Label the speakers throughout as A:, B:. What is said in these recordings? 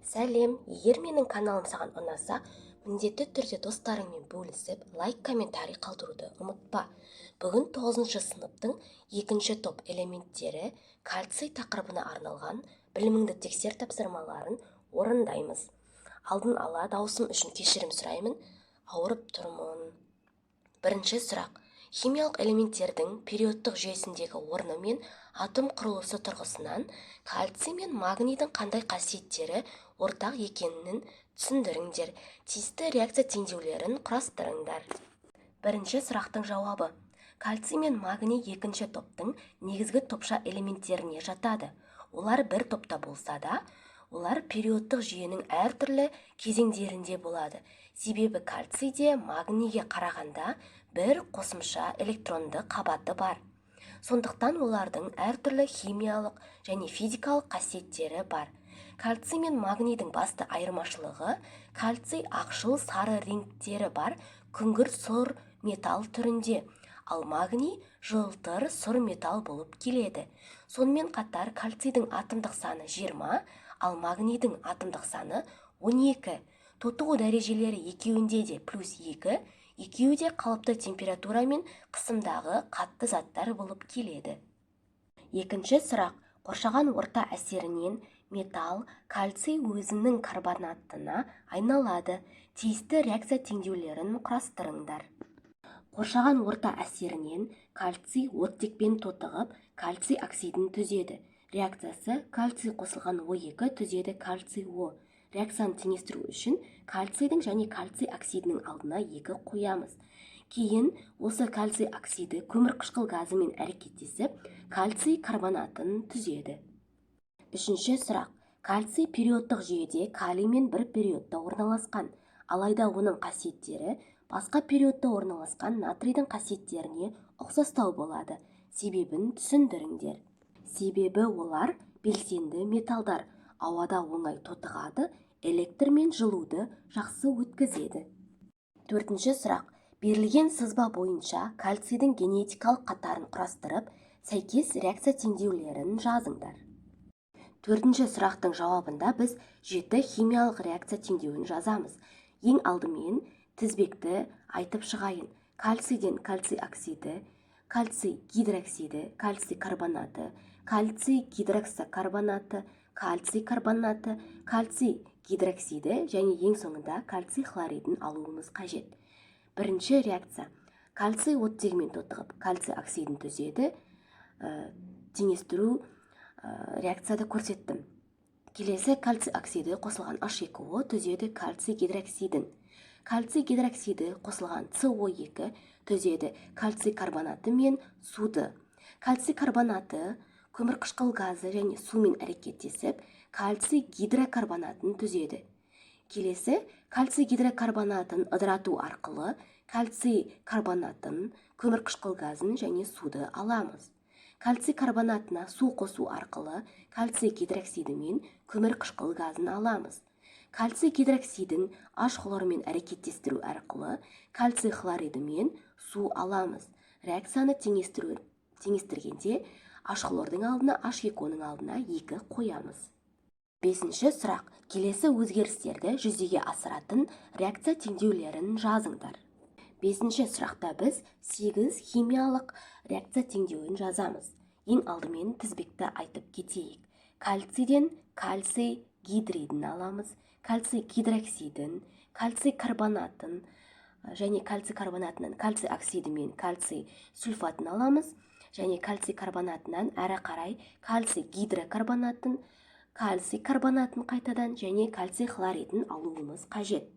A: Сәлем! Егер менің каналым саған ұнаса, міндетті түрде достарыңмен бөлісіп, лайк, комментарий қалдыруды ұмытпа. Бүгін 9 сыныптың екінші топ элементтері, кальций тақырыбына арналған «Біліміңді тексер» тапсырмаларын орындаймыз. Алдын ала дауысым үшін кешірім сұраймын, ауырып тұрмын. Бірінші сұрақ: химиялық элементтердің периодтық жүйесіндегі орны мен атом құрылысы тұрғысынан кальций мен магнийдің қандай қасиеттері ортақ екенін түсіндіріңдер. Тиісті реакция теңдеулерін құрастырыңдар. Бірінші сұрақтың жауабы: кальций мен магний екінші топтың негізгі топша элементтеріне жатады. Олар бір топта болса да, олар периодтық жүйенің әртүрлі кезеңдерінде болады, себебі кальцийде магнийге қарағанда бір қосымша электронды қабаты бар. Сондықтан олардың әртүрлі химиялық және физикалық қасиеттері бар. Кальций мен магнийдің басты айырмашылығы: кальций ақшыл сары реңктері бар күңгірт сұр металл түрінде, ал магний жылтыр сұр металл болып келеді. Сонымен қатар кальцийдің атомдық саны 20, ал магнийдің атомдық саны 12. Тотығу дәрежелері екеуінде де +2. Екеуі де қалыпты температура мен қысымдағы қатты заттар болып келеді. Екінші сұрақ: қоршаған орта әсерінен металл кальций өзінің карбонатына айналады. Тиісті реакция теңдеулерін құрастырыңдар. Қоршаған орта әсерінен кальций оттекпен тотығып, кальций оксидін түзеді. Реакциясы: кальций қосылған О2 түзеді кальций О. Реакцияны теңестіру үшін кальцийдің және кальций оксидінің алдына екі қоямыз. Кейін осы кальций оксиді көмірқышқыл газымен әрекеттесіп, кальций карбонатын түзеді. Үшінші сұрақ: кальций периодтық жүйеде калиймен бір периодта орналасқан, алайда оның қасиеттері басқа периодта орналасқан натрийдің қасиеттеріне ұқсастау болады. Себебін түсіндіріңдер. Себебі олар белсенді металдар, ауада оңай тотығады, электр мен жылуды жақсы өткізеді. Төртінші сұрақ: берілген сызба бойынша кальцийдің генетикалық қатарын құрастырып, сәйкес реакция теңдеулерін жазыңдар. Төртінші сұрақтың жауабында біз жеті химиялық реакция теңдеуін жазамыз. Ең алдымен тізбекті айтып шығайын: кальцийден кальций оксиді, кальций гидроксиді, кальций карбонаты, кальций гидроксокарбонаты, кальций карбонаты, кальций гидроксиді және ең соңында кальций хлоридін алуымыз қажет. Бірінші реакция: кальций оттегімен тотығып, кальций оксидін түзеді. Теңестіру реакцияда көрсеттім. Келесі: кальций оксиді қосылған H2O түзеді кальций гидроксидін. Кальций гидроксиді қосылған CO2 түзеді кальций карбонаты мен суды. Кальций карбонаты көмірқышқыл газы және сумен әрекеттесіп, кальций гидрокарбонатын түзеді. Келесі: кальций гидрокарбонатын ыдырату арқылы кальций карбонатын, көмірқышқыл газын және суды аламыз. Кальций карбонатына су қосу арқылы кальций гидроксиді мен көмірқышқыл газын аламыз. Кальций гидроксидін H хлормен әрекеттестіру арқылы кальций хлориді мен су аламыз. Реакцияны теңестіргенде H хлордың алдына, H2-ның алдына екі қоямыз. Бесінші сұрақ: келесі өзгерістерді жүзеге асыратын реакция теңдеулерін жазыңдар. Бесінші сұрақта біз сегіз химиялық реакция теңдеуін жазамыз. Ең алдымен тізбекті айтып кетейік: кальцийден кальций гидридін аламыз, кальций гидроксидін, кальций карбонатын және кальций карбонатынан кальций оксиді мен кальций сульфатын аламыз және кальций карбонатынан әрі қарай кальций гидрокарбонатын, кальций карбонатын қайтадан және кальций хлоридін алуымыз қажет.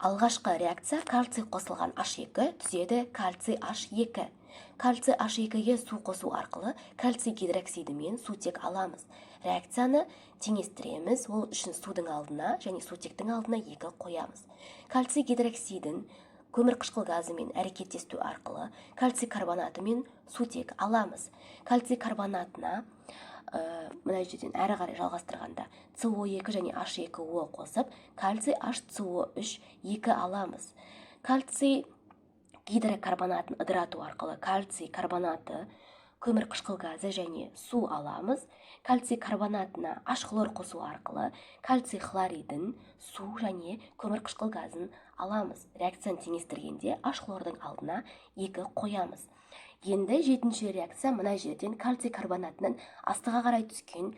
A: Алғашқы реакция: кальций қосылған H2 түзеді кальций H2. Кальций H2-ге су қосу арқылы кальций гидроксиді мен сутек аламыз. Реакцияны теңестіреміз. Ол үшін судың алдына және сутектің алдына екі қоямыз. Кальций гидроксидін көмірқышқыл газымен әрекеттесу арқылы кальций карбонаты мен сутек аламыз. Кальций карбонатына мына жерден әрі қарай жалғастырғанда CO2 және H2O қосып, кальций HCO3 2 аламыз. Кальций гидрокарбонатын ыдырату арқылы кальций карбонаты, көмірқышқыл газы және су аламыз. Кальций карбонатына H хлор қосу арқылы кальций хлоридін, су және көмірқышқыл газын аламыз. Реакцияны теңестіргенде H хлордың алдына 2 қоямыз. Енді жетінші реакция, мына жерден кальций карбонатының астыға қарай түскен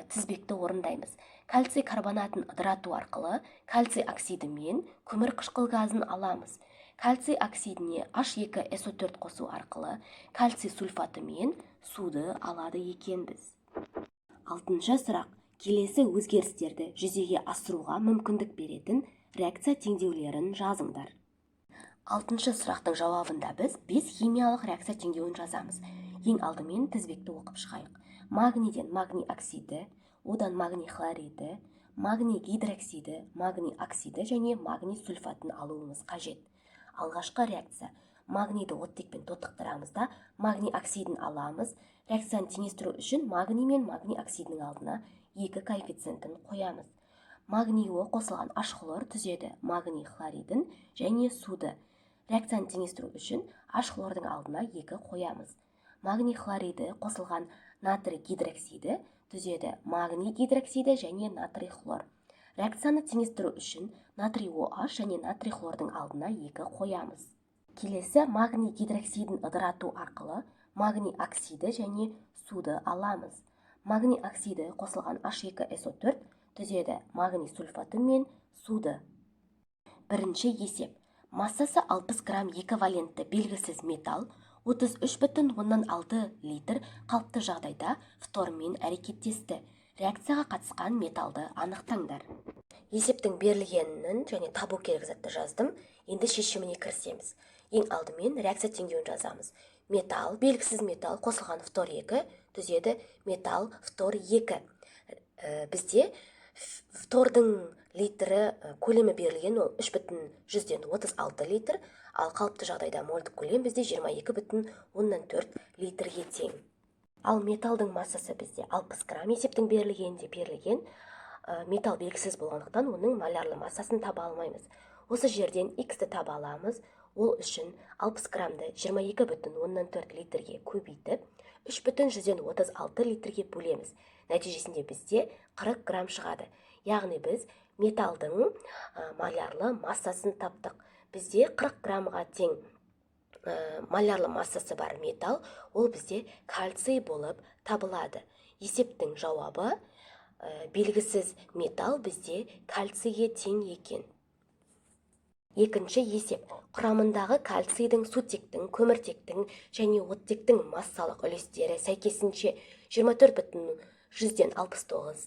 A: тізбекті орындаймыз. Кальций карбонатын ыдырату арқылы кальций оксиді мен көмірқышқыл газын аламыз. Кальций оксидіне H2SO4 қосу арқылы кальций сульфаты мен суды алады екенбіз. Алтыншы сұрақ. Келесі өзгерістерді жүзеге асыруға мүмкіндік беретін реакция теңдеулерін жазыңдар. Алтыншы сұрақтың жауабында біз бес химиялық реакция теңдеуін жазамыз. Ең алдымен тізбекті оқып шығайық. Магнийден магний оксиді, одан магний хлориді, магний гидроксиді, магний оксиді және магний сульфатын алуымыз қажет. Алғашқы реакция: магнийді оттекпен тотықтырамыз да, магний оксидін аламыз. Реакцияны теңестіру үшін магний мен магний оксидінің алдына 2 коэффициентін қоямыз. Магний О қосылған H хлор түзеді магний хлоридін және суды. Реакцияны теңестіру үшін H хлордың алдына 2 қоямыз. Магний хлориді қосылған натрий гидроксиді түзеді магний гидроксиді және натрий хлор. Реакцияны теңестіру үшін натрий OH және натрий хлордың алдына 2 қоямыз. Келесі, магний гидроксидін ыдырату арқылы магний оксиді және суды аламыз. Магний оксиді қосылған H2SO4 түзеді магний сульфаты мен суды. Бірінші есеп. Массасы 60 грамм екі валентті белгісіз металл 33,6 литр қалыпты жағдайда фтормен әрекеттесті. Реакцияға қатысқан металлды анықтаңдар. Есептің берілгенін және табу керек затты жаздым. Енді шешіміне кірісеміз. Ең алдымен реакция теңдеуін жазамыз. Металл, белгісіз металл қосылған фтор 2 түзеді металл фтор 2. Бізде фтордың литрі көлемі берілген, ол 3,36 литр, ал қалыпты жағдайда мольдік көлем бізде 22,4 литрге тең. Ал металдың массасы бізде 60 грамм, есептің берілгенінде берілген. Металл белгісіз болғандықтан, оның молярлы массасын таба алмаймыз. Осы жерден x-ті таба аламыз. Ол үшін 60 граммды 22,4 литрге көбейтіп, 3,36 литрге бөлеміз. Нәтижесінде бізде 40 грамм шығады. Яғни біз металдың молярлы массасын таптық. Бізде 40 граммға тең молярлы массасы бар металл, ол бізде кальций болып табылады. Есептің жауабы: белгісіз металл бізде кальцийге тең екен. Екінші есеп. Құрамындағы кальцийдің, сутектің, көміртектің және оттектің массалық үлестері сәйкесінше 24,69%,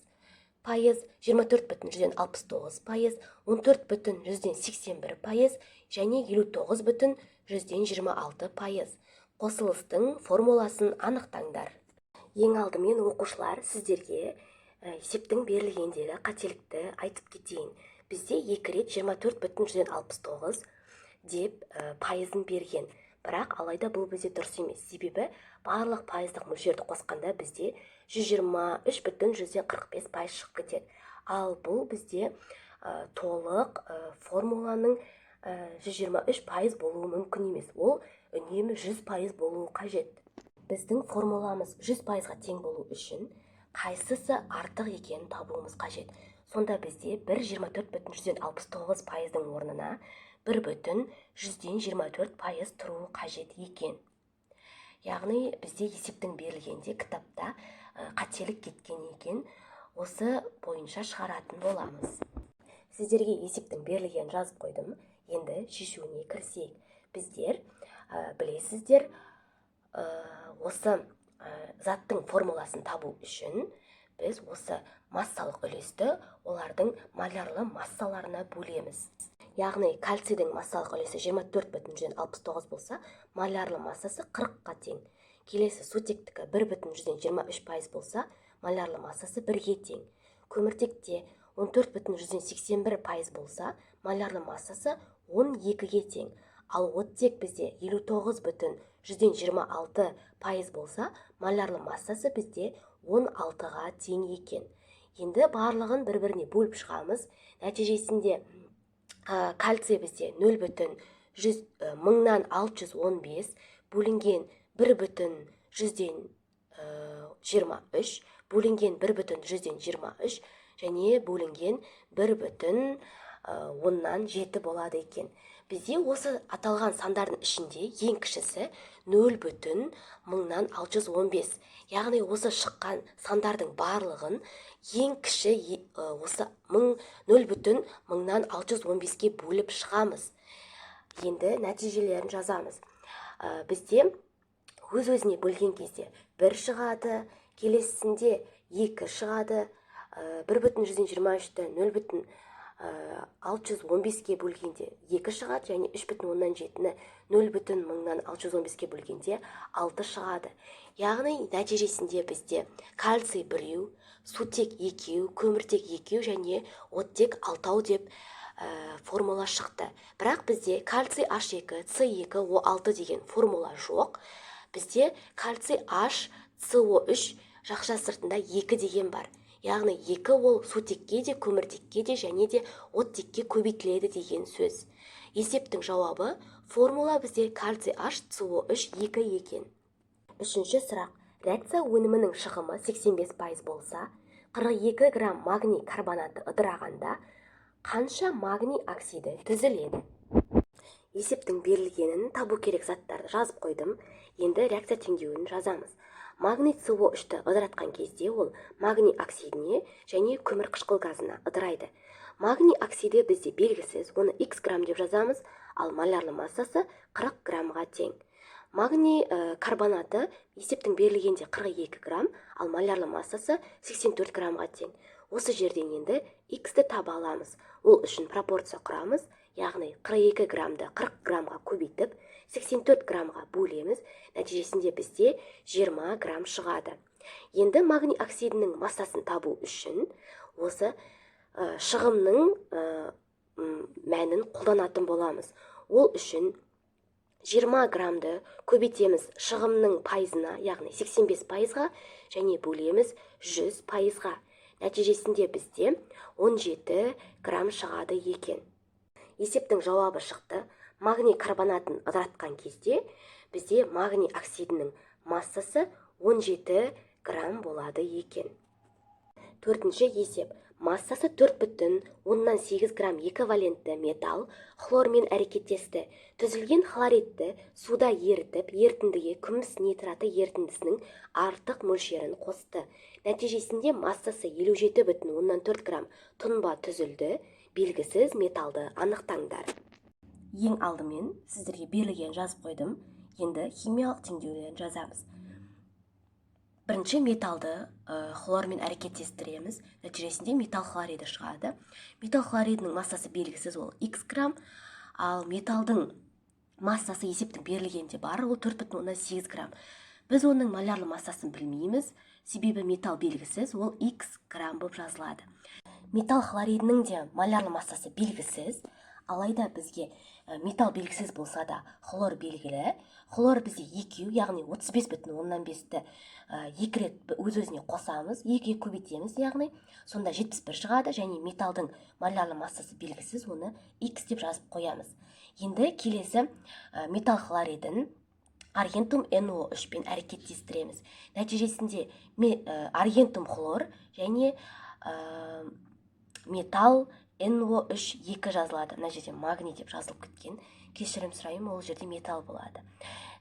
A: 24,69%, 14,81% және 59,26%. Қосылыстың формуласын анықтаңдар. Ең алдымен, оқушылар, сіздерге есептің берілгендегі қателікті айтып кетейін. Бізде екі рет 24,69 деп пайызын берген. Бірақ алайда бұл бізде дұрыс емес, себебі барлық пайыздық мөлшерді қосқанда бізде 123,45% шығып кетеді. Ал бұл бізде толық формуланың 123% болуы мүмкін емес, ол үнемі 100% болуы қажет. Біздің формуламыз 100%-ға тең болу үшін қайсысы артық екенін табуымыз қажет. Сонда бізде бір 24,69%-дың орнына 1,24% тұруы қажет екен. Яғни бізде есептің берілгенде кітапта қателік кеткен екен. Осы бойынша шығаратын боламыз. Сіздерге есептің берілгенін жазып қойдым. Енді шешуіне кірісейік. Біздер білесіздер, осы заттың формуласын табу үшін біз осы массалық үлесті олардың молярлы массаларына бөлеміз. Яғни кальцийдің массалық үлесі 24,69 болса, молярлы массасы 40-қа тең. Келесі, сутектікі 1,23% болса, молярлы массасы 1-ге тең. Көміртекте 14,81% болса, молярлы массасы 12-ге тең. Ал оттек бізде 59,26% болса, молярлы массасы бізде 16-ға тең екен. Енді барлығын бір біріне бөліп шығамыз. Нәтижесінде кальций бізде 0 бүтін жүз мыңнан 615 бөлінген 1,23 бөлінген 1,23 және бөлінген 1,7 болады екен. Бізде осы аталған сандардың ішінде ең кішісі 0,1615. Яғни осы шыққан сандардың барлығын ең кіші осы 0,1615-ке бөліп шығамыз. Енді нәтижелерін жазамыз. Бізде өз-өзіне бөлген кезде 1 шығады, келесісінде 2 шығады, 1,23-ті 0,615-ке бөлгенде 2 шығады және 3,7-ні 0,1615-ке бөлгенде 6 шығады. Яғни нәтижесінде бізде кальций 1, сутек 2, көміртек 2 және оттек 6 деп формула шықты. Бірақ бізде кальций H2 C2 O6 деген формула жоқ. Бізде кальций H CO3 жақша сыртында 2 деген бар. Яғни 2 ол сутекке де, көміртекке де және де оттекке көбейтіледі деген сөз. Есептің жауабы: формула бізде кальций H CO3 2 екен. Үшінші сұрақ. Реакция өнімінің шығымы 85% болса, 42 грамм магний карбонаты ыдырағанда қанша магний оксиді түзіледі? Есептің берілгенін, табу керек заттарды жазып қойдым. Енді реакция теңдеуін жазамыз. Магний СО3-ті ыдыратқан кезде ол магний оксидіне және көмір қышқыл газына ыдырайды. Магний оксиді бізде белгісіз, оны x грамм деп жазамыз, ал молярлы массасы 40 граммға тең. Магний карбонаты есептің берілгенде 42 грамм, ал молярлы массасы 84 граммға тең. Осы жерден енді x-ті таба аламыз. Ол үшін пропорция құрамыз, яғни 42 граммды 40 граммға көбейтіп, 84 граммға бөлеміз. Нәтижесінде бізде 20 грамм шығады. Енді магний оксидінің массасын табу үшін осы шығымның мәнін қолданатын боламыз. Ол үшін 20 граммды көбейтеміз шығымның пайызына, яғни 85%-ға, және бөлеміз 100%-ға. Нәтижесінде бізде 17 грамм шығады екен. Есептің жауабы шықты. Магний карбонатын ыдыратқан кезде бізде магний оксидінің массасы 17 грамм болады екен. Төртінші есеп. Массасы 4,8 грамм екі валентті металл хлормен әрекеттесті. Түзілген хлоридті суда ерітіп, ерітіндіге күміс нитраты ерітіндісінің артық мөлшерін қосты. Нәтижесінде массасы 57,4 грамм тұнба түзілді. Белгісіз металды анықтаңдар. Ең алдымен сіздерге берілген жазып қойдым. Енді химиялық теңдеулерін жазамыз. Бірінші металды хлормен әрекеттестіреміз. Нәтижесінде металл хлориді шығады. Металл хлоридінің массасы белгісіз, ол x грамм, ал металдың массасы есептің берілгенде бар, ол 4,8 грамм. Біз оның молярлы массасын білмейміз, себебі металл белгісіз, ол x грамм болып жазылады. Металл хлоридінің де молярлы массасы белгісіз, алайда бізге металл белгісіз болса да, хлор белгілі. Хлор бізде екеу, яғни 35,5-ті екі рет өз өзіне қосамыз, екіге көбейтеміз, яғни сонда 71 шығады. Және металдың молярлы массасы белгісіз, оны x деп жазып қоямыз. Енді келесі металл хлоридін аргентум NO3 пен әрекеттестіреміз. Нәтижесінде аргентум хлор және металл NO3 2 жазылады. Мына жерде магний деп жазылып кеткен, кешірім сұраймын, ол жерде металл болады.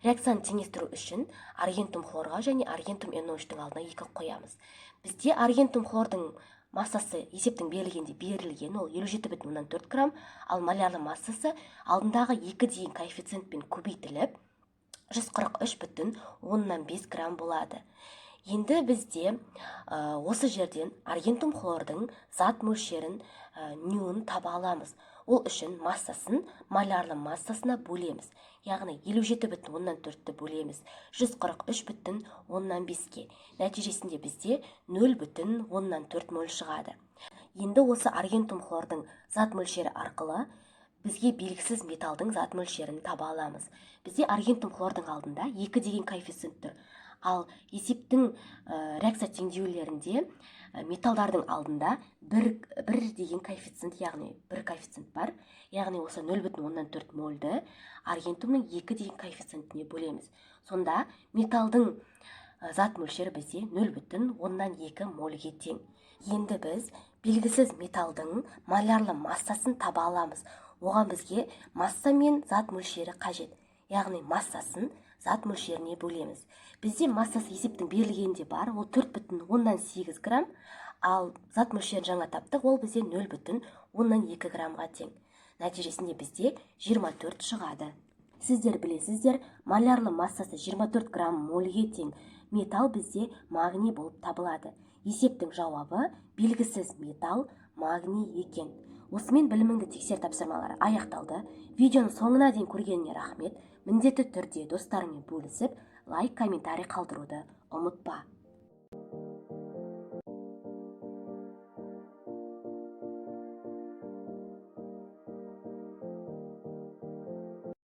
A: Реакцияны теңестіру үшін аргентум хлорға және аргентум NO3-тің алдына екі қоямыз. Бізде аргентум хлордың массасы есептің берілгенде берілген, ол 57,4 грамм, ал молярлы массасы алдындағы екі деген коэффициентпен көбейтіліп, 143,5 грамм болады. Енді бізде осы жерден аргентум хлордың зат мөлшерін, нюін таба аламыз. Ол үшін массасын молярлы массасына бөлеміз, яғни 57,4-ті бөлеміз 143,5-ке. Нәтижесінде бізде 0,4 моль шығады. Енді осы аргентум хлордың зат мөлшері арқылы бізге белгісіз металдың зат мөлшерін таба аламыз. Бізде аргентум хлордың алдында 2 деген коэффициент тұр, ал есептің реакция теңдеулерінде металдардың алдында бір деген коэффициент, яғни бір коэффициент бар. Яғни осы 0,4 мольді аргентумның 2 деген коэффициентіне бөлеміз. Сонда металдың Зат мөлшері бізде 0,2 мольге тең. Енді біз белгісіз металдың молярлы массасын таба аламыз. Оған бізге масса мен зат мөлшері қажет, яғни массасын зат мөлшеріне бөлеміз. Бізде массасы есептің берілгенінде бар, ол 4,8 грамм, ал зат мөлшерін жаңа таптық, ол бізде 0,2 граммға тең. Нәтижесінде бізде 24 шығады. Сіздер білесіздер, молярлы массасы 24 грамм мольге тең металл бізде магний болып табылады. Есептің жауабы белгісіз металл магний екен. Осымен «Біліміңді тексер» тапсырмалары аяқталды. Видеоны соңына дейін көргеніңе рахмет. Міндетті түрде достарыңмен бөлісіп, лайк, комментарий қалдыруды ұмытпа.